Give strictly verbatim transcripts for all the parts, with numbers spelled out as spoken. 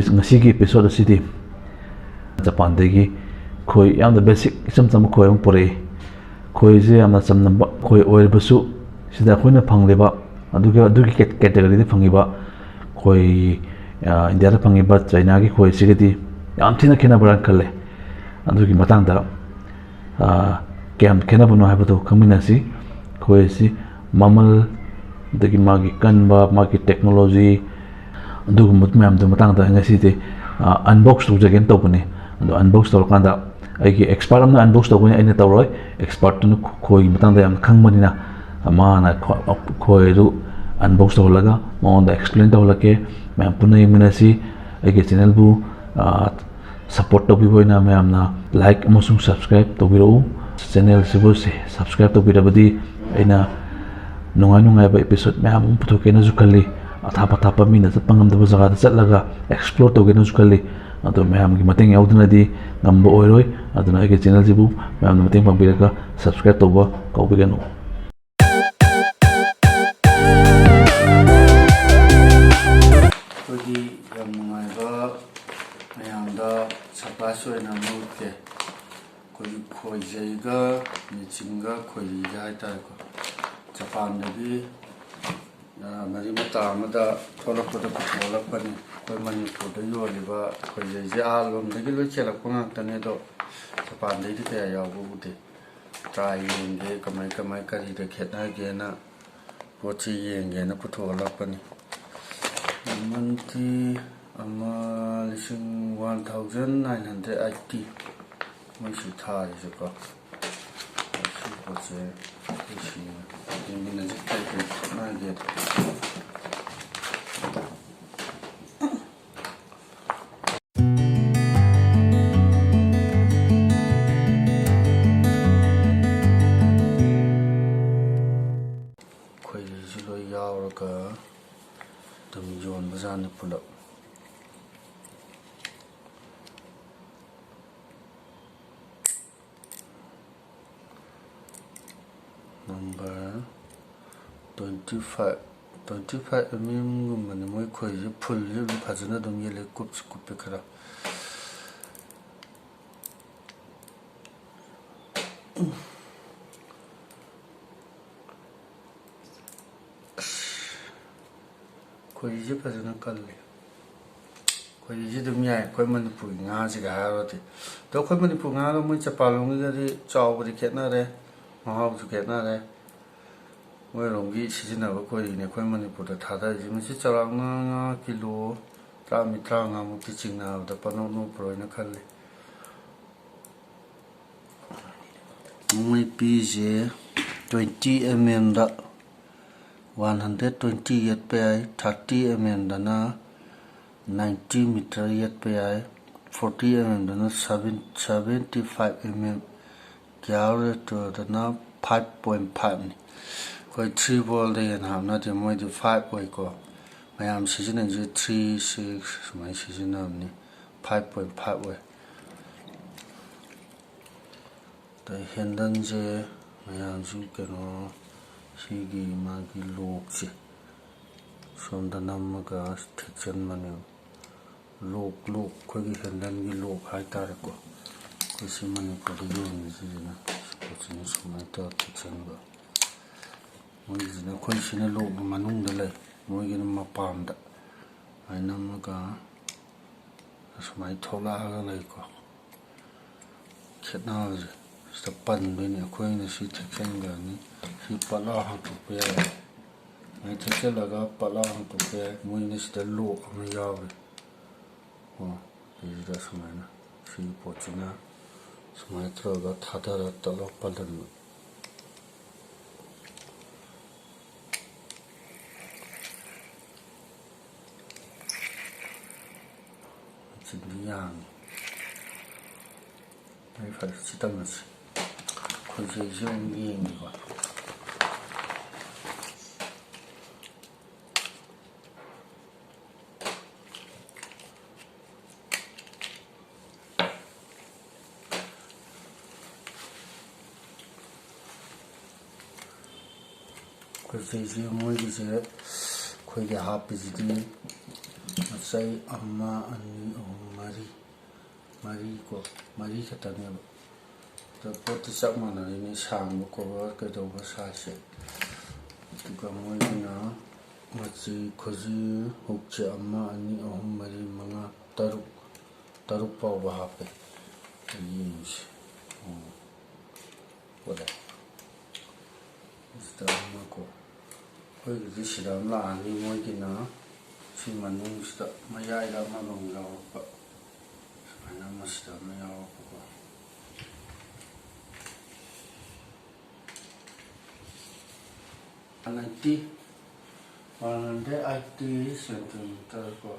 ꯉꯁꯤꯒꯤ episode ꯑꯁꯤꯗꯤ ꯖꯄꯥꯟꯗꯒꯤ ꯈꯣꯏ, ꯌꯥꯝꯅ basic, ꯏꯆꯝ ꯆꯝꯕ ꯈꯣꯏ ꯑꯃ ꯄꯨꯔꯛꯏ꯫ ꯈꯣꯏꯁꯦ ꯌꯥꯝꯅ ꯆꯝꯅꯕ ꯈꯣꯏ ꯑꯣꯏꯔꯕꯁꯨ, ꯁꯤꯗ ꯑꯩꯈꯣꯏꯅ ꯐꯪꯂꯤꯕ ꯑꯗꯨꯒ ꯑꯗꯨꯒꯤ ꯀꯦ-, categoryꯗ ꯐꯪꯉꯤꯕ ꯈꯣꯏ, ꯑ, ꯏꯟꯗꯤꯌꯥꯗ ꯐꯪꯉꯤꯕ ꯆꯥꯏꯅꯥꯒꯤ ꯈꯣꯏꯁꯤꯒꯗꯤ ꯌꯥꯝ ꯊꯤꯅ ꯈꯦꯠꯅꯕ꯭ꯔꯥꯅ ꯈꯜꯂꯦ꯫ ꯑꯗꯨꯒꯤ ꯃꯇꯥꯡꯗ, ꯑ, ꯀꯌꯥꯝ ꯈꯦꯠꯅꯕꯅꯣ ꯍꯥꯏꯕꯗꯨ ꯈꯪꯃꯤꯟꯅꯁꯤ꯫ ꯈꯣꯏ ꯑꯁꯤ ꯃꯃꯜ, ꯑꯗꯒꯤ ꯃꯥꯒꯤ ꯀꯟꯕ, ꯃꯥꯒꯤ technology, ꯑꯗꯨꯒꯨꯝꯕ ꯃꯌꯥꯝꯗꯨ ꯃꯇꯥꯡꯗ ꯑꯩ ꯉꯁꯤꯗꯤ, ꯑ, unbox ꯇꯧꯖꯒꯦꯅ ꯇꯧꯕꯅꯤ꯫ ꯑꯗꯣ unbox ꯇꯧꯔꯀꯥꯟꯗ ꯑꯩꯒꯤ expert ꯑꯃꯅ unbox ꯇꯧꯒꯅꯤ, ꯑꯩꯅ ꯇꯧꯔꯣꯏ꯫ Expertꯇꯨꯅ ꯈꯣ-, ꯈꯣꯏꯒꯤ ꯃꯇꯥꯡꯗ ꯌꯥꯝꯅ ꯈꯪꯕꯅꯤꯅ, ꯃꯥꯅ ꯈꯣ-, ꯈꯣꯏꯗꯨ unbox ꯇꯧꯍꯜꯂꯒ ꯃꯉꯣꯟꯗ explain ꯇꯧꯍꯜꯂꯛꯀꯦ꯫ ꯃꯌꯥꯝ ꯄꯨꯟꯅ ꯌꯦꯡꯃꯤꯟꯅꯁꯤ꯫ ꯑꯩꯒꯤ channelꯕꯨ, ꯑ, support ꯇꯧꯕꯤꯕ ꯑꯣꯏꯅ ꯃꯌꯥꯝꯅ like ꯑꯃꯁꯨꯡ subscribe ꯇꯧꯕꯤꯔꯛꯎ꯫ Channelꯁꯤꯕꯨ ꯁꯦ-, subscribe ꯇꯧꯕꯤꯔꯕꯗꯤ ꯑꯩꯅ ꯅꯨꯡꯉꯥꯏ ꯅꯨꯡꯉꯥꯏꯕ episode ꯃꯌꯥꯝ ꯑꯃ ꯄꯨꯊꯣꯛꯀꯦꯅꯁꯨ ꯈꯜꯂꯤ꯫ ꯑꯊꯥꯞ ꯑꯊꯥꯞꯄ ꯃꯤꯅ ꯆꯠꯄ ꯉꯝꯗꯕ ꯖꯒꯥꯗ ꯆꯠꯂꯒ explore ꯇꯧꯒꯦꯅꯁꯨ ꯈꯜꯂꯤ꯫ ꯑꯗꯣ ꯃꯌꯥꯝꯒꯤ ꯃꯇꯦꯡ ꯌꯥꯎꯗꯅꯗꯤ ꯉꯝꯕ ꯑꯣꯏꯔꯣꯏ꯫ ꯑꯗꯨꯅ ꯑꯩꯒꯤ channelꯁꯤꯕꯨ ꯃꯌꯥꯝꯅ ꯃꯇꯦꯡ ꯄꯥꯡꯕꯤꯔꯒ subscribe ꯇꯧꯕ ꯀꯥꯎꯕꯤꯒꯅꯨ꯫ ꯑꯩꯈꯣꯏꯒꯤ ꯌꯥꯝ ꯅꯨꯡꯉꯥꯏꯕ ꯃꯌꯥꯝꯗ surprise ꯑꯣꯏꯅ ꯑꯃ ꯎꯠꯀꯦ꯫ ꯑꯩꯈꯣꯏꯒꯤ ꯈꯣꯏꯖꯩꯒ ꯃꯦꯆꯤꯟꯒ ꯈꯣꯏꯔꯤꯒ ꯍꯥꯏꯇꯥꯔꯦꯀꯣ꯫ ꯖꯄꯥꯟꯗꯒꯤ, ꯑ, ꯃꯔꯤ ꯃꯇꯥ ꯑꯃꯗ ꯊꯣꯛꯂꯛꯄꯗ ꯄꯨꯊꯣꯛꯂꯛꯄꯅꯤ꯫ ꯑꯩꯈꯣꯏ ꯃꯅꯤꯄꯨꯔꯗ ꯌꯣꯜꯂꯤꯕ ꯈꯣꯏꯖꯩꯁꯦ ꯑꯥ ꯂꯣꯝꯗꯒꯤ ꯂꯣꯏ ꯆꯦꯜꯂꯛꯄ ꯉꯥꯛꯇꯅꯦ, ꯑꯗꯣ ꯖꯄꯥꯟꯗꯩꯗꯤ ꯀꯌꯥ ꯌꯥꯎꯕ ꯎꯗꯦ꯫ Try ꯌꯦꯡꯒꯦ, ꯀꯃꯥꯏ ꯀꯃꯥꯏ ꯀꯔꯤꯗ ꯈꯦꯠꯅꯒꯦꯅ ꯄꯣꯠꯁꯤ ꯌꯦꯡꯒꯦꯅ ꯄꯨꯊꯣꯛꯍꯜꯂꯛꯄꯅꯤ꯫ ꯃꯃꯜꯗꯤ ꯑꯃ ꯂꯤꯁꯤꯡ, one thousand nine hundred eighty꯫ ꯃꯣꯏꯁꯤ ꯊꯥꯔꯤꯁꯦꯀꯣ꯫ ꯁꯤ ꯄꯣꯠꯁꯦ ꯑꯩꯈꯣꯏ ꯁꯤ ꯌꯦꯡꯃꯤꯟꯅꯁꯤ ꯀꯔꯤ ꯀꯔꯤ ꯈꯦꯠꯅꯒꯦ꯫ ꯈꯣꯏꯔꯤꯁꯨ ꯂꯣꯏ ꯌꯥꯎꯔꯒ ꯑꯗꯨꯝ ꯌꯣꯟꯕꯖꯥꯠꯅꯤ ꯄꯨꯂꯞ꯫ Number twenty five, Twenty five mm ꯒꯨꯝꯕꯅꯤ ꯃꯣꯏ ꯈꯣꯏꯁꯦ꯫ ꯐꯨꯜꯁꯦ ꯑꯗꯨꯝ ꯐꯖꯅ ꯑꯗꯨꯝ ꯌꯦꯠꯂꯦ, ꯀꯨꯞꯁꯨ ꯀꯨꯞꯄꯦ ꯈꯔ꯫ ꯈꯣꯏꯁꯦ ꯐꯖꯅ ꯀꯜꯂꯦ꯫ ꯈꯣꯏꯁꯦ ꯑꯗꯨꯝ ꯌꯥꯏ ꯑꯩꯈꯣꯏ ꯃꯅꯤꯄꯨꯔꯒꯤ ꯉꯥꯁꯤꯒ ꯍꯥꯏꯔꯨꯔꯗꯤ꯫ ꯑꯗꯣ ꯑꯩꯈꯣꯏ ꯃꯅꯤꯄꯨꯔ ꯉꯥꯒ ꯃꯣꯏ ꯖꯄꯥꯟꯂꯣꯝꯒꯤꯒꯗꯤ ꯆꯥꯎꯕꯗꯤ ꯈꯦꯠꯅꯔꯦ, ꯃꯍꯥꯎꯁꯨ ꯈꯦꯠꯅꯔꯦ꯫ ꯃꯣꯏꯔꯣꯝꯒꯤ ꯁꯤꯖꯤꯟꯅꯕ ꯈꯣꯏꯔꯤꯅꯦ ꯑꯩꯈꯣꯏ ꯃꯅꯤꯄꯨꯔꯗ ꯊꯥꯗꯔꯤꯁꯦ꯫ ꯃꯁꯤ ꯆꯥꯎꯔꯥꯛꯅ ꯉꯥ ꯀꯤꯂꯣ ꯇꯔꯥꯃꯔꯤ ꯇꯔꯥꯃꯉꯥꯃꯨꯛꯇꯤ ꯆꯤꯡꯅꯕꯗ ꯄꯅꯣꯞ ꯅꯣꯞꯄ꯭ꯔꯣꯏꯅ ꯈꯜꯂꯤ꯫ ꯃꯣꯏ ꯄꯤꯁꯦ twenty mmꯗ one hundred twenty ꯌꯦꯠꯄ ꯌꯥꯏ, thirty mmꯗꯅ ninety meter ꯌꯦꯠꯄ ꯌꯥꯏ, forty mmꯗꯅ seven, seventy five mm, ꯒ꯭ꯌꯥꯔ ꯔꯦꯇꯣꯗꯅ five point five ꯅꯤ꯫ ꯑꯩꯈꯣꯏ three ballꯗ ꯍꯦꯟꯅ ꯍꯥꯞꯅꯗꯦ, ꯃꯣꯏꯗꯤ five ꯑꯣꯏꯀꯣ꯫ ꯃꯌꯥꯝ ꯁꯤꯖꯤꯟꯅꯩꯁꯦ three, six ꯁꯨꯃꯥꯏꯅ ꯁꯤꯖꯤꯟꯅꯕꯅꯤ, five point five ꯑꯣꯏ꯫ ꯑꯗꯩ ꯍꯦꯟꯗꯜꯁꯦ ꯃꯌꯥꯝꯁꯨ ꯀꯩꯅꯣ, ꯁꯤꯒꯤ ꯃꯥꯒꯤ ꯂꯣꯛꯁꯦ ꯁꯣꯝꯗ ꯅꯝꯃꯒ ꯊꯦꯛꯆꯟꯕꯅꯦꯕ꯫ ꯂꯣꯛ, ꯂꯣꯛ, ꯑꯩꯈꯣꯏꯒꯤ ꯍꯦꯟꯗꯜꯒꯤ ꯂꯣꯛ ꯍꯥꯏꯇꯥꯔꯦꯀꯣ꯫ ꯑꯩꯈꯣꯏ ꯁꯤ ꯃꯅꯤꯄꯨꯔꯗ ꯌꯣꯟꯕꯁꯤꯗꯅ ꯁꯤ ꯄꯣꯠꯁꯤꯅ ꯁꯨꯃꯥꯏꯅ ꯇꯧꯔ ꯊꯦꯛꯆꯟꯕ꯫ ꯃꯣꯏꯒꯤꯁꯤꯅ, ꯑꯩꯈꯣꯏ ꯁꯤꯅ ꯂꯣꯛ ꯃꯅꯨꯡꯗ ꯂꯩ, ꯃꯣꯏꯒꯤꯅ ꯃꯄꯥꯟꯗ꯫ ꯁꯨꯃꯥꯏꯅ ꯅꯝꯃꯒ ꯑꯁꯨꯃꯥꯏꯅ ꯊꯣꯛꯂꯛꯑꯒ ꯂꯩꯀꯣ꯫ ꯈꯦꯠꯅꯕꯁꯦ ꯁꯤꯗ ꯄꯟꯗꯣꯏꯅꯤ꯫ ꯑꯩꯈꯣꯏꯅ ꯁꯤ ꯊꯦꯛꯆꯟꯈ꯭ꯔꯅꯤ꯫ ꯁꯤ ꯄꯠ ꯂꯥꯎ ꯍꯥꯡꯇꯣꯛꯄ ꯌꯥꯏ꯫ ꯁꯨꯃꯥꯏꯅ ꯊꯦꯛꯆꯜꯂꯒ ꯄꯠ ꯂꯥꯎ ꯍꯥꯡꯇꯣꯛꯄ ꯌꯥꯏ꯫ ꯃꯣꯏꯅ ꯁꯤꯗ ꯂꯣꯛ ꯑꯃ ꯌꯥꯎꯔꯤ꯫ ꯀꯣ, ꯁꯤꯗ ꯁꯨꯃꯥꯏꯅ, ꯁꯤꯒꯤ ꯄꯣꯠꯁꯤꯅ ꯁꯨꯃꯥꯏꯅ ꯇꯧꯔꯒ ꯊꯥꯗꯔ ꯇꯠ ꯂꯥꯎ ꯄꯜꯍꯟꯕ꯫ ꯁꯤꯗꯤ ꯌꯥꯡꯉꯤ꯫ ꯐꯔꯦ, ꯐꯔꯦ, ꯁꯤ ꯇꯝꯃꯁꯤ꯫ ꯈꯨꯟꯁꯦꯛꯁꯤ ꯑꯃꯨꯛ ꯌꯦꯡꯒꯦꯀꯣ꯫ ꯈꯨꯖꯩꯁꯦ ꯃꯣꯏꯒꯤꯁꯦ ꯑꯩꯈꯣꯏꯒꯤ ꯍꯥꯞꯄꯤꯁꯤꯗꯤ ꯃꯆꯩ ꯑꯃ, ꯑꯅꯤ, ꯑꯍꯨꯝ, ꯃꯔꯤ, ꯃꯔꯤ ꯀꯣ, ꯃꯔꯤ ꯈꯛꯇꯅꯦꯕ꯫ ꯑꯗꯣ ꯄꯣꯠꯇꯤ ꯆꯞ ꯃꯥꯟꯅꯔꯤꯅꯦ, ꯁꯥꯡꯕ ꯀꯣꯕꯔ ꯀꯩꯗꯧꯕ ꯁꯥꯏꯖꯁꯦ꯫ ꯑꯗꯨꯒ ꯃꯣꯏꯒꯤꯅ ꯃꯆꯩ ꯈꯨꯖꯤ ꯍꯨꯛꯁꯦ ꯑꯃ, ꯑꯅꯤ, ꯑꯍꯨꯝ, ꯃꯔꯤ, ꯃꯉꯥ, ꯇꯔꯨꯛ, ꯇꯔꯨꯛ ꯐꯥꯎꯕ ꯍꯥꯞꯄꯦ꯫ ꯌꯦꯡꯁꯤ꯫ ꯑꯣ꯫ ꯄꯣꯠꯂꯦ꯫ ꯁꯤꯗ ꯑꯃ ꯀꯣ꯫ ꯑꯩꯈꯣꯏꯒꯤꯗꯤ ꯁꯤꯗ ꯑꯃ ꯂꯥꯛꯑꯅꯤ, ꯃꯣꯏꯒꯤꯅ ꯁꯤ ꯃꯅꯨꯡꯁꯤꯗ ꯃꯌꯥꯏꯗ ꯑꯃ ꯑꯃꯨꯛ ꯌꯥꯎꯔꯛꯄ꯫ ꯁꯨꯃꯥꯏꯅ ꯑꯃ ꯁꯤꯗ ꯑꯃ ꯌꯥꯎꯔꯛꯄꯀꯣ꯫ Ninety, one hundred eighty centimetre ꯀꯣ꯫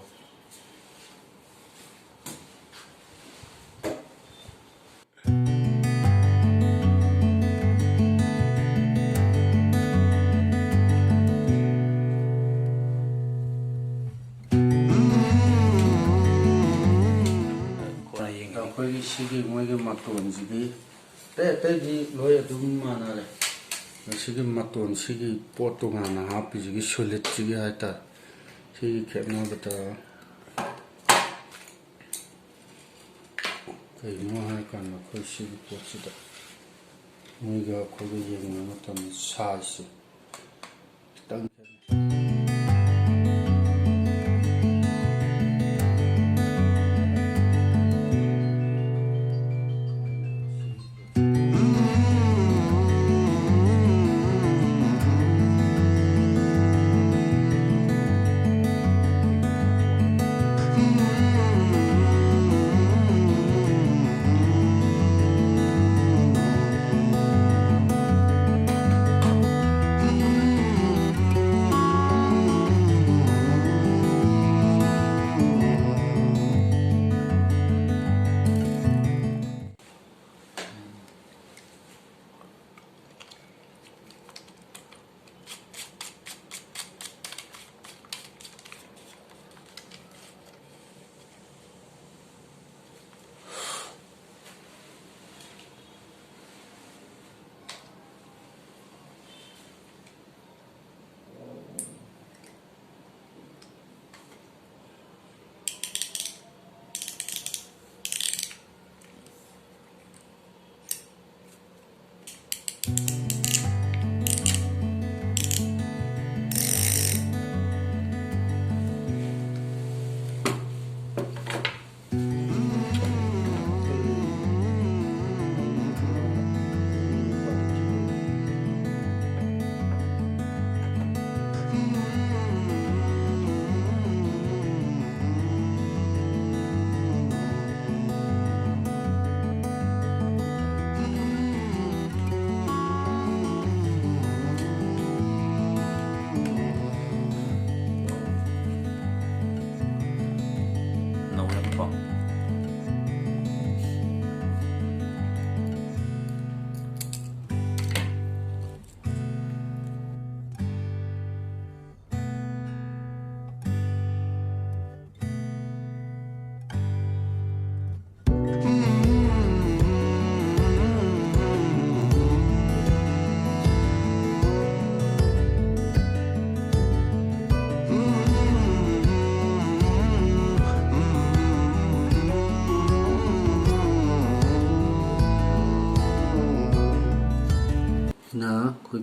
ꯑꯩꯈꯣꯏꯒꯤ ꯁꯤꯒꯤ ꯃꯣꯏꯒꯤ ꯃꯇꯣꯟꯁꯤꯗꯤ ꯑꯇꯩ ꯑꯇꯩꯗꯤ ꯂꯣꯏ ꯑꯗꯨꯝ ꯃꯥꯟꯅꯔꯦ꯫ ꯃꯁꯤꯒꯤ ꯃꯇꯣꯟ, ꯁꯤꯒꯤ ꯄꯣꯠ ꯇꯣꯉꯥꯟꯅ ꯍꯥꯞꯄꯤꯁꯤꯒꯤ ꯁꯣꯂꯤꯠꯁꯤꯒꯤ ꯍꯥꯏꯇꯥꯔꯦ, ꯁꯤꯒꯤ ꯈꯦꯠꯅꯕꯗ ꯀꯩꯒꯤꯅꯣ ꯍꯥꯏꯔꯀꯥꯟꯗ ꯑꯩꯈꯣꯏ ꯁꯤꯒꯤ ꯄꯣꯠꯁꯤꯗ ꯃꯣꯏꯒ ꯑꯩꯈꯣꯏꯒ ꯌꯦꯡꯅꯕ ꯃꯇꯝꯗ ꯁꯥꯏꯖꯁꯦ ꯈꯤꯇꯪ ꯈꯦꯠꯅꯩ꯫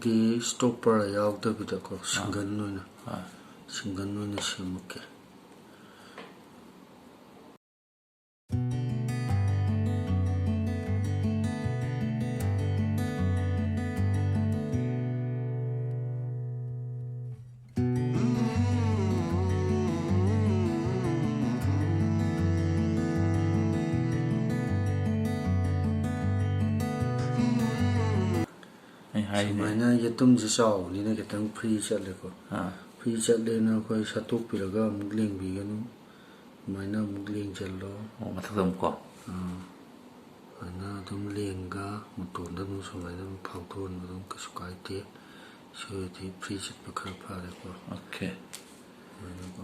ꯗꯤ ꯁ꯭ꯇꯣꯞꯄꯔ ꯌꯥꯎꯗꯕꯤꯗꯀꯣ, ꯁꯤꯡꯒꯜ ꯑꯣꯏꯅ, ꯑꯥ꯫ ꯁꯤꯡꯒꯜ ꯑꯣꯏꯅ ꯁꯦꯝꯃꯛꯀꯦ꯫ ꯑꯩ ꯍꯥꯏꯔꯤꯅꯦ꯫ ꯁꯨꯃꯥꯏꯅ ꯌꯦꯇꯨꯝꯁꯦ ꯆꯥꯎꯕꯅꯤꯅ ꯈꯤꯇꯪ ꯐ꯭ꯔꯤ ꯆꯠꯂꯦꯀꯣ꯫ ꯑꯥ꯫ ꯐ꯭ꯔꯤ ꯆꯠꯂꯦꯅ ꯑꯩꯈꯣꯏ ꯁꯠꯇꯣꯛꯄꯤꯔꯒ ꯑꯃꯨꯛ ꯂꯦꯡꯕꯤꯒꯅꯨ꯫ ꯑꯗꯨꯃꯥꯏꯅ ꯑꯃꯨꯛ ꯂꯦꯡꯁꯤꯜꯂꯣ꯫ ꯑꯣ, ꯃꯊꯛꯇ ꯑꯃꯨꯛꯀꯣ? ꯑꯥ꯫ ꯑꯗꯨꯃꯥꯏꯅ ꯑꯗꯨꯝ ꯂꯦꯡꯉꯒ ꯃꯇꯣꯟꯗ ꯑꯗꯨꯝ ꯁꯨꯃꯥꯏꯅ ꯑꯗꯨꯝ ꯐꯥꯎꯊꯣꯛꯍꯟꯕ ꯑꯗꯨꯝ ꯀꯩꯁꯨ ꯀꯥꯏꯗꯦ꯫ ꯁꯤ ꯑꯣꯏꯔꯗꯤ ꯐ꯭ꯔꯤ ꯆꯠꯄ ꯈꯔ ꯐꯔꯦꯀꯣ꯫ ꯑꯣꯀꯦ꯫ ꯑꯗꯨꯃꯥꯏꯅꯀꯣ꯫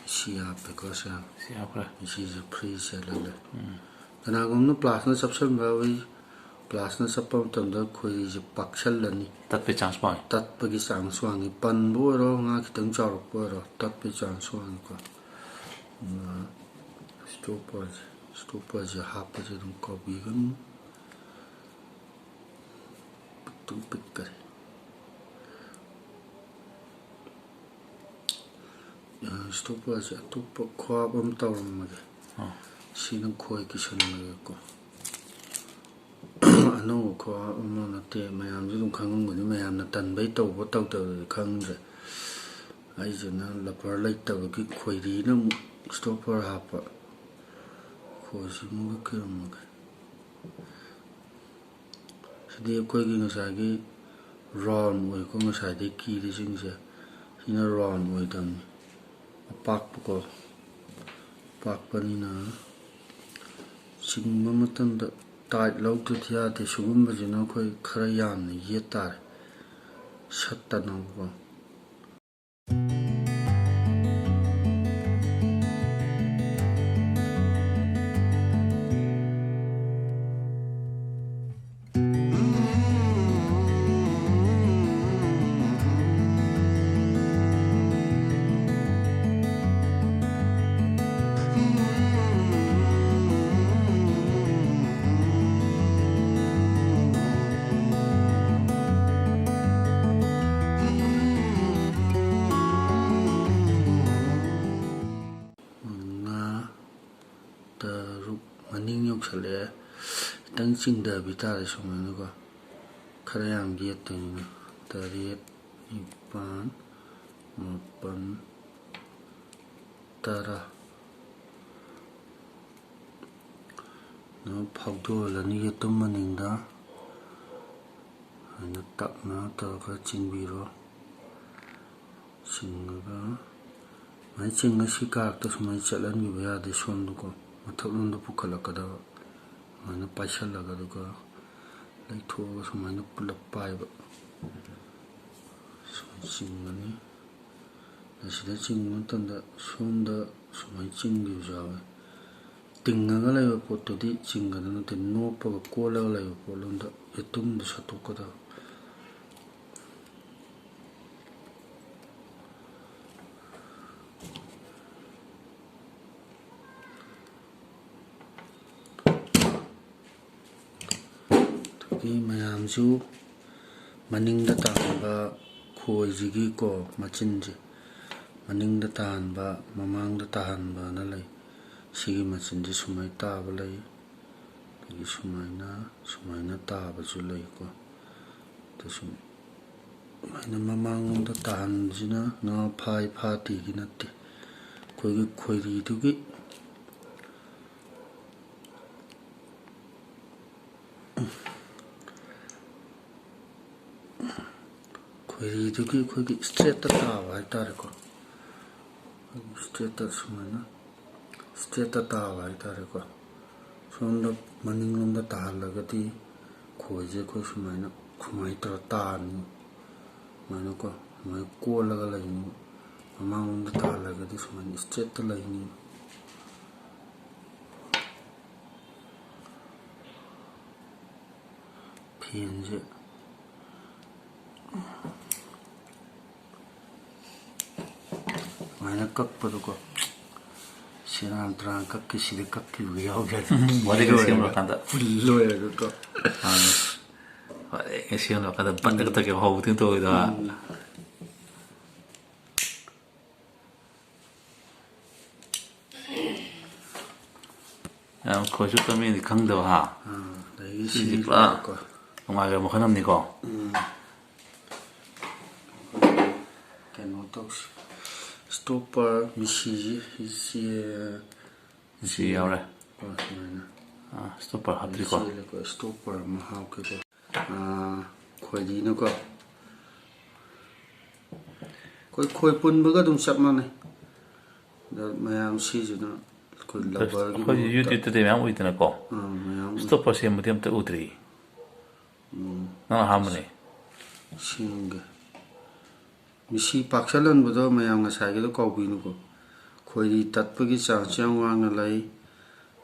ꯁꯤ ꯍꯥꯞꯄꯦꯀꯣ, ꯁꯤ꯫ ꯁꯤ ꯍꯥꯞꯈ꯭ꯔꯦ꯫ ꯁꯤꯁꯦ ꯐ꯭ꯔꯤ ꯆꯠꯂꯒ꯫ ꯎꯝ꯫ ꯀꯅꯥꯒꯨꯝꯕꯅ ꯄ꯭ꯂꯥꯁꯅ ꯆꯞꯁꯤꯟꯕ ꯌꯥꯎꯏ꯫ ꯄ꯭ꯂꯥꯁꯅ ꯆꯞꯄ ꯃꯇꯝꯗ ꯈꯣꯏꯔꯤꯁꯦ ꯄꯥꯛꯁꯜꯂꯅꯤ꯫ ꯇꯠꯄꯒꯤ ꯆꯥꯟꯁ ꯋꯥꯡꯉꯤ꯫ ꯇꯠꯄꯒꯤ ꯆꯥꯟꯁ ꯋꯥꯡꯉꯤ꯫ ꯄꯟꯕ ꯑꯣꯏꯔꯣ, ꯉꯥ ꯈꯤꯇꯪ ꯆꯥꯎꯔꯛꯄ ꯑꯣꯏꯔꯣ, ꯇꯠꯄꯒꯤ ꯆꯥꯟꯁ ꯋꯥꯡꯉꯤꯀꯣ꯫ ꯑꯗꯨꯅ ꯁ꯭ꯇꯣꯞꯄꯔꯁꯦ, ꯁ꯭ꯇꯣꯞꯄꯔꯁꯦ ꯍꯥꯞꯄꯁꯦ ꯑꯗꯨꯝ ꯀꯥꯎꯕꯤꯒꯅꯨ꯫ ꯄꯤꯛꯇꯨꯝ ꯄꯤꯛꯈꯔꯦ꯫ ꯑ, ꯁ꯭ꯇꯣꯞꯄꯔꯁꯦ ꯑꯇꯣꯞꯄ ꯈ꯭ꯋꯥꯞ ꯑꯃ ꯇꯧꯔꯝꯃꯒꯦ꯫ ꯑꯥ꯫ ꯁꯤꯅ ꯈꯣꯏ ꯀꯤꯁꯟꯕꯒꯤꯀꯣ꯫ ꯑꯅꯧꯕ ꯈ꯭ꯋꯥꯞ ꯑꯃ ꯅꯠꯇꯦ, ꯃꯌꯥꯝꯁꯨ ꯑꯗꯨꯝ ꯈꯪꯉꯝꯒꯅꯤ, ꯃꯌꯥꯝꯅ ꯇꯟꯕꯩ ꯇꯧꯕ ꯇꯧꯗꯕꯗꯨꯗꯤ ꯈꯪꯗ꯭ꯔꯦ꯫ ꯑꯩꯁꯤꯅ ꯂꯕꯔ ꯂꯩꯇꯕꯒꯤ ꯈꯣꯏꯔꯤꯅ ꯑꯃꯨꯛ ꯏꯁꯇꯣꯞꯄꯔ ꯍꯥꯞꯄ꯫ ꯈꯣꯏꯁꯤ ꯑꯃꯨꯛꯀ ꯀꯤꯔꯝꯃꯒꯦ꯫ ꯁꯤꯗꯤ ꯑꯩꯈꯣꯏꯒꯤ ꯉꯁꯥꯏꯒꯤ ꯔꯥꯎꯟ ꯑꯣꯏꯀꯣ, ꯉꯁꯥꯏꯗꯩ ꯀꯤꯔꯤꯁꯤꯡꯁꯦ꯫ ꯁꯤꯅ ꯔꯥꯎꯟ ꯑꯣꯏꯗꯕꯅꯤ, ꯑꯄꯥꯛꯄꯀꯣ꯫ ꯑꯄꯥꯛꯄꯅꯤꯅ ꯆꯤꯡꯕ ꯃꯇꯝꯗ ꯇꯥꯏꯠ ꯂꯧꯗ꯭ꯔꯗꯤ ꯌꯥꯗꯦ꯫ ꯁꯤꯒꯨꯝꯕꯁꯤꯅ ꯑꯩꯈꯣꯏ ꯈꯔ ꯌꯥꯝꯅ ꯌꯦꯠ ꯇꯥꯔꯦ, ꯁꯠꯇꯅꯕꯀꯣ꯫ ꯃꯉꯥ, ꯇꯔꯨꯛ, ꯃꯅꯤꯡ ꯌꯧꯁꯜꯂꯛꯑꯦ꯫ ꯈꯤꯇꯪ ꯆꯤꯡꯊꯕꯤ ꯇꯥꯔꯦ ꯁꯨꯃꯥꯏꯅꯀꯣ꯫ ꯈꯔ ꯌꯥꯝ ꯌꯦꯠꯇꯣꯏꯅꯤꯅ꯫ ꯇꯔꯦꯠ, ꯅꯤꯄꯥꯜ, ꯃꯥꯄꯜ, ꯇꯔꯥ꯫ ꯑꯗꯨꯝ ꯐꯥꯎꯗꯣꯛꯍꯜꯂꯅꯤ ꯌꯦꯇꯨꯝ ꯃꯅꯤꯡꯗ꯫ ꯑꯗꯨꯃꯥꯏꯅ ꯇꯞꯅ ꯇꯧꯔꯒ ꯆꯤꯡꯕꯤꯔꯣ꯫ ꯆꯤꯡꯉꯒ ꯁꯨꯃꯥꯏꯅ ꯆꯤꯡꯉ ꯁꯤ ꯀꯥꯔꯛꯇ ꯁꯨꯃꯥꯏꯅ ꯆꯠꯍꯟꯈꯤꯕ ꯌꯥꯗꯦ꯫ ꯁꯣꯝꯗꯀꯣ, ꯃꯊꯛꯂꯣꯝꯗ ꯄꯨꯈꯠꯂꯛꯀꯗꯕ꯫ ꯁꯨꯃꯥꯏꯅ ꯄꯥꯏꯁꯜꯂꯒ, ꯑꯗꯨꯒ ꯂꯩꯊꯣꯛꯑꯒ ꯁꯨꯃꯥꯏꯅ ꯄꯨꯂꯞ ꯄꯥꯏꯕ꯫ ꯁꯨꯃꯥꯏꯅ ꯆꯤꯡꯒꯅꯤ꯫ ꯑꯁꯤꯗ ꯆꯤꯡꯕ ꯃꯇꯝꯗ ꯁꯣꯝꯗ ꯁꯨꯃꯥꯏꯅ ꯆꯤꯡꯈꯤꯕꯁꯨ ꯌꯥꯎꯋꯦ꯫ ꯇꯤꯡꯉꯒ ꯂꯩꯕ ꯄꯣꯠꯇꯨꯗꯤ ꯆꯤꯡꯒꯗꯕ ꯅꯠꯇꯦ, ꯅꯣꯞꯄꯒ ꯀꯣꯜꯂꯒ ꯂꯩꯕ ꯄꯣꯠꯂꯣꯝꯗ ꯌꯦꯇꯨꯝꯗꯨ ꯁꯠꯇꯣꯛꯀꯗꯕ꯫ ꯑꯗꯒꯤ ꯃꯌꯥꯝꯁꯨ ꯃꯅꯤꯡꯗ ꯇꯥꯍꯟꯕ ꯈꯣꯏꯁꯤꯒꯤꯀꯣ ꯃꯆꯤꯟꯁꯦ, ꯃꯅꯤꯡꯗ ꯇꯥꯍꯟꯕ, ꯃꯃꯥꯡꯗ ꯇꯥꯍꯟꯕꯅ ꯂꯩ꯫ ꯁꯤꯒꯤ ꯃꯆꯤꯟꯁꯦ ꯁꯨꯃꯥꯏꯅ ꯇꯥꯕ ꯂꯩ, ꯑꯗꯒꯤ ꯁꯨꯃꯥꯏꯅ, ꯁꯨꯃꯥꯏꯅ ꯇꯥꯕꯁꯨ ꯂꯩꯀꯣ꯫ ꯑꯗ ꯁꯨꯝ ꯁꯨꯃꯥꯏꯅ ꯃꯃꯥꯡꯂꯣꯝꯗ ꯇꯥꯍꯟꯕꯁꯤꯅ ꯉꯥ ꯐꯥꯏ ꯐꯥꯗꯦꯒꯤ ꯅꯠꯇꯦ, ꯑꯩꯈꯣꯏꯒꯤ ꯈꯣꯏꯔꯤꯗꯨꯒꯤ ꯈꯣꯏꯔꯤꯗꯨꯒꯤ ꯑꯩꯈꯣꯏꯒꯤ ꯏꯁꯇ꯭ꯔꯦꯠꯇ ꯇꯥꯕ ꯍꯥꯏꯇꯥꯔꯦꯀꯣ꯫ ꯏꯁꯇ꯭ꯔꯦꯠꯇ ꯁꯨꯃꯥꯏꯅ, ꯏꯁꯇ꯭ꯔꯦꯠꯇ ꯇꯥꯕ ꯍꯥꯏꯇꯥꯔꯦꯀꯣ꯫ ꯁꯣꯝꯗ ꯃꯅꯤꯡꯂꯣꯝꯗ ꯇꯥꯍꯜꯂꯒꯗꯤ ꯈꯣꯏꯁꯦ ꯑꯩꯈꯣꯏ ꯁꯨꯃꯥꯏꯅ, ꯁꯨꯃꯥꯏꯅ ꯇꯧꯔ ꯇꯥꯔꯅꯤ꯫ ꯁꯨꯃꯥꯏꯅꯀꯣ, ꯁꯨꯃꯥꯏꯅ ꯀꯣꯜꯂꯒ ꯂꯩꯅꯤ꯫ ꯃꯃꯥꯡꯂꯣꯝꯗ ꯇꯥꯍꯜꯂꯒꯗꯤ ꯁꯨꯃꯥꯏꯅ ꯏꯁꯇ꯭ꯔꯦꯠꯇ ꯂꯩꯅꯤ꯫ ꯐꯦꯟꯁꯦ ꯁꯨꯃꯥꯏꯅ ꯀꯛꯄꯗꯀꯣ, ꯁꯦꯔꯥꯟ ꯇꯨꯔꯥꯟ ꯀꯛꯈꯤ, ꯁꯤꯗ ꯀꯛꯈꯤꯕꯒ ꯌꯥꯎꯒꯦ꯫ ꯎꯝ, ꯋꯥꯔꯤꯒ ꯂꯣꯏꯔꯒ, ꯁꯦꯝꯂꯀꯥꯟꯗ꯫ ꯐꯨꯜ ꯂꯣꯏꯔꯒꯀꯣ꯫ ꯑꯥ꯫ ꯋꯥꯔꯤꯒ ꯁꯦꯝꯂꯀꯥꯟꯗ ꯕꯠ ꯍꯦꯛꯇ ꯀꯩꯅꯣ ꯍꯧꯕꯗꯤ ꯇꯧꯋꯤꯗ꯫ ꯎꯝ꯫ ꯌꯥꯝ ꯈꯣꯏꯁꯨ ꯇꯝꯃꯤꯗꯤ ꯈꯪꯗꯕ, ꯍꯥ? ꯑꯥ, ꯑꯗꯒꯤ ꯁꯤꯗꯤ ꯁꯤ ꯄꯨꯔꯥ ꯂꯩꯔꯦꯀꯣ꯫ ꯅꯨꯡꯉꯥꯏꯈ꯭ꯔꯕ ꯃꯈꯜ ꯑꯃꯅꯤꯀꯣ꯫ ꯎꯝ꯫ ꯀꯩꯅꯣ ꯇꯧꯁꯤ꯫ ꯏꯁꯇꯣꯞꯄꯔ ꯃꯤꯁꯤꯁꯤ, ꯁꯤ, ꯁꯤ ꯌꯥꯎꯔꯦ꯫ ꯑꯣ, ꯁꯨꯃꯥꯏꯅ꯫ ꯑꯥ, ꯏꯁꯇꯣꯞꯄꯔ ꯍꯥꯞꯇ꯭ꯔꯤꯀꯣ꯫ ꯁꯤ ꯂꯩꯀꯣ, ꯏꯁꯇꯣꯞꯄꯔ ꯑꯃ ꯍꯥꯞꯀꯦꯀꯣ꯫ ꯑꯥ, ꯈꯣꯏꯔꯤꯅꯀꯣ꯫ ꯑꯩꯈꯣꯏ ꯈꯣꯏ ꯄꯨꯟꯕꯒ ꯑꯗꯨꯝ ꯆꯞ ꯃꯥꯟꯅꯩ꯫ ꯑꯗ ꯃꯌꯥꯝ ꯁꯤꯁꯤꯅ ꯑꯩꯈꯣꯏ ꯂꯕꯔꯒꯤ ꯑꯩꯈꯣꯏ ꯃꯍꯨꯠꯇ꯫ YouTube-ꯇꯗꯤ ꯃꯌꯥꯝ ꯎꯏꯗꯅꯀꯣ꯫ ꯑꯥ, ꯃꯌꯥꯝ ꯎꯏ꯫ ꯏꯁꯇꯣꯞꯄꯔ ꯁꯦꯝꯕꯗꯤ ꯑꯝꯇ ꯎꯗ꯭ꯔꯤ꯫ ꯎꯝ꯫ ꯅꯪ ꯑꯍꯥꯟꯕꯅꯦ꯫ ꯁꯦꯝꯒꯦ꯫ ꯃꯤꯁꯤ ꯄꯥꯛꯁꯜꯍꯟꯕꯗꯣ ꯃꯌꯥꯝ ꯉꯁꯥꯏꯒꯤꯗꯣ ꯀꯥꯎꯕꯤꯅꯨꯀꯣ꯫ ꯈꯣꯏꯔꯤ ꯇꯠꯄꯒꯤ ꯆꯥꯟꯁ ꯌꯥꯝ ꯋꯥꯡꯅ ꯂꯩ꯫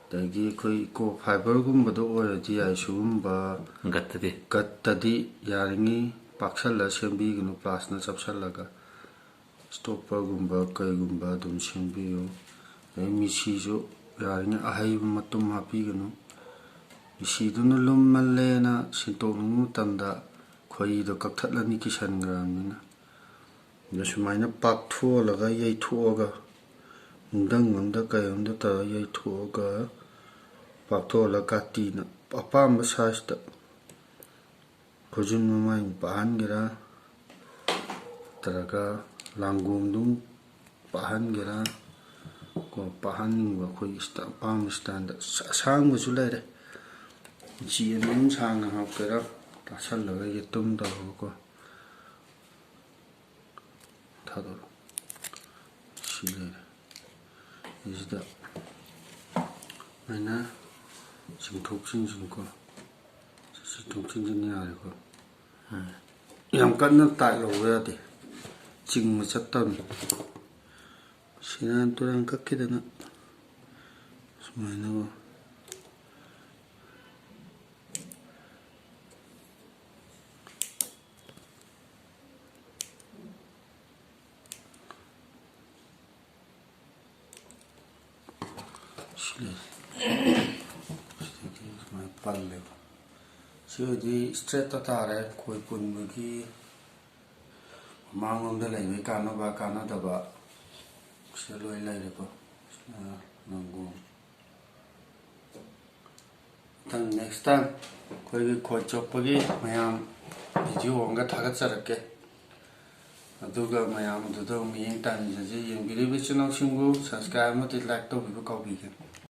ꯑꯗꯒꯤ ꯑꯩꯈꯣꯏ ꯏꯀꯣ ꯐꯥꯏꯕꯔꯒꯨꯝꯕꯗ ꯑꯣꯏꯔꯗꯤ ꯌꯥꯏ, ꯁꯤꯒꯨꯝꯕ ꯒꯠꯇꯗꯤ꯫ ꯒꯠꯇꯗꯤ ꯌꯥꯔꯤꯉꯩ ꯄꯥꯛꯁꯜꯂ ꯁꯦꯝꯕꯤꯒꯅꯨ, ꯄ꯭ꯂꯥꯁꯅ ꯆꯞꯁꯜꯂꯒ꯫ ꯏꯁꯇꯣꯞꯄꯔꯒꯨꯝꯕ ꯀꯩꯒꯨꯝꯕ ꯑꯗꯨꯝ ꯁꯦꯝꯕꯤꯌꯨ꯫ ꯑꯗꯩ ꯃꯤꯁꯤꯁꯨ ꯌꯥꯔꯤꯉꯩ ꯑꯍꯩꯕ ꯃꯇꯨꯝ ꯍꯥꯞꯄꯤꯒꯅꯨ꯫ ꯃꯤꯁꯤꯗꯨꯅ ꯂꯨꯝꯃꯜꯂꯦꯅ ꯁꯤꯟꯇꯣꯛꯅꯤꯡꯕ ꯃꯇꯝꯗ ꯈꯣꯏꯔꯤꯗꯣ ꯀꯛꯊꯠꯂꯅꯤ, ꯀꯤꯁꯟꯈ꯭ꯔꯕꯅꯤꯅ꯫ ꯑꯗ ꯁꯨꯃꯥꯏꯅ ꯄꯥꯛꯊꯣꯛꯍꯜꯂꯒ ꯌꯩꯊꯣꯛꯑꯒ, ꯅꯨꯡꯗꯪ ꯑꯝꯗ ꯀꯩ ꯑꯝꯗ ꯇꯧꯔꯒ ꯌꯩꯊꯣꯛꯑꯒ, ꯄꯥꯛꯊꯣꯛꯍꯜꯂꯒ ꯀꯥꯇꯤꯅ ꯑꯄꯥꯝꯕ ꯁꯥꯏꯖꯇ ꯈꯨꯖꯤꯟ ꯃꯃꯥꯏ ꯄꯥꯛꯍꯟꯒꯦꯔꯥ, ꯅꯠꯇ꯭ꯔꯒ ꯂꯥꯡꯒꯣꯡꯗꯨꯝ ꯄꯥꯛꯍꯟꯒꯦꯔꯥ ꯀꯣ, ꯄꯥꯛꯍꯟꯅꯤꯡꯕ ꯑꯩꯈꯣꯏꯒꯤ ꯁ꯭ꯇꯥ-, ꯑꯄꯥꯝꯕ ꯁ꯭ꯇꯥꯏꯜꯗ꯫ ꯑꯁ-, ꯑꯁꯥꯡꯕꯁꯨ ꯂꯩꯔꯦ, ꯏꯟꯆꯤ ꯑꯅꯤ ꯑꯍꯨꯝ ꯁꯥꯡꯅ ꯍꯥꯞꯀꯦꯔꯥ, ꯇꯥꯁꯜꯂꯒ ꯌꯦꯇꯨꯝ ꯇꯧꯔꯒꯀꯣ꯫ ꯊꯥꯗꯣꯔꯛꯑꯣ꯫ ꯁꯤ ꯂꯩꯔꯦ꯫ ꯁꯤꯗ ꯁꯨꯃꯥꯏꯅ ꯆꯤꯡꯊꯣꯛ ꯆꯤꯡꯁꯤꯟꯀꯣ, ꯆꯤꯡꯊꯣꯛ ꯆꯤꯡꯁꯤꯟ ꯌꯥꯔꯦꯀꯣ꯫ ꯌꯥꯝ ꯀꯟꯅ ꯇꯥꯏꯠ ꯂꯧꯕ ꯌꯥꯗꯦ, ꯆꯤꯡꯕ ꯆꯠꯇꯕꯅꯤ꯫ ꯁꯤꯔꯥꯟ ꯇꯨꯔꯥꯟ ꯀꯛꯈꯤꯗꯅ ꯁꯨꯃꯥꯏꯅꯀꯣ꯫ ꯁꯤ ꯂꯩꯔꯦ꯫ ꯁꯤꯗꯒꯤ ꯁꯨꯃꯥꯏꯅ ꯄꯜꯂꯦꯕ꯫ ꯁꯤ ꯑꯣꯏꯗꯤ ꯏꯁꯇ꯭ꯔꯦꯠꯇ ꯇꯥꯔꯦ꯫ ꯈꯣꯏ ꯄꯨꯟꯕꯒꯤ ꯃꯃꯥꯡꯂꯣꯝꯗ ꯂꯩꯕꯒꯤ ꯀꯥꯟꯅꯕ, ꯀꯥꯟꯅꯗꯕ ꯁꯤꯗ ꯂꯣꯏ ꯂꯩꯔꯦꯀꯣ꯫ ꯁꯤꯅ ꯂꯥꯡꯒꯣꯡ꯫ ꯃꯊꯪ next time ꯑꯩꯈꯣꯏꯒꯤ ꯈꯣꯏ ꯆꯣꯞꯄꯒꯤ ꯃꯌꯥꯝ video ꯑꯃꯒ ꯊꯥꯒꯠꯆꯔꯛꯀꯦ꯫ ꯑꯗꯨꯒ ꯃꯌꯥꯝ ꯑꯗꯨꯗ ꯑꯃꯨꯛ ꯃꯤꯠꯌꯦꯡ ꯇꯥꯟꯅꯖꯁꯤ꯫ ꯌꯦꯡꯕꯤꯔꯤꯕ ꯏꯆꯤꯟ ꯏꯅꯥꯎꯁꯤꯡꯕꯨ subscribe ꯑꯃꯗꯤ like ꯇꯧꯕꯤꯕ ꯀꯥꯎꯕꯤꯒꯅꯨ꯫